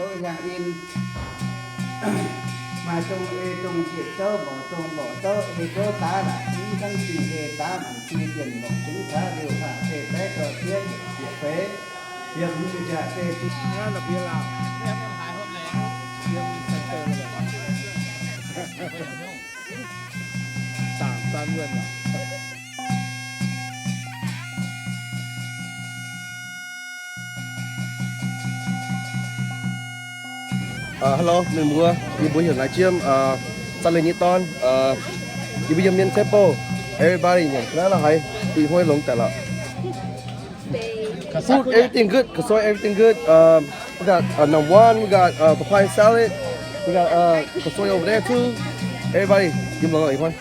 Zouv hiaangx in, maaih dongh ei dongh ziepc zouv, mborqc dongh mborqc zouv, ei zouv daav laatc zingv, zangv zingh ei daav maanc jui, dienh mborqc zungv taav liouh faah, zei daiv dorh diev ziepc feix, yiem hmz jaax zei zingv. Hello, mienh mbuo, yie mbuo heuc Lai Jiem, Salt Lake nyei dorn. Yie mbuo yiem Mien Temple. Everybody nyanc ga'naaiv la'haiz, duih hnoi longx daaih lorqc. Food, everything good. Ka'soiv, everything good. We got number one, we got papaya salad, we got ka'soiv over there too. Everybody, yiem longx lorqc ih hnoi.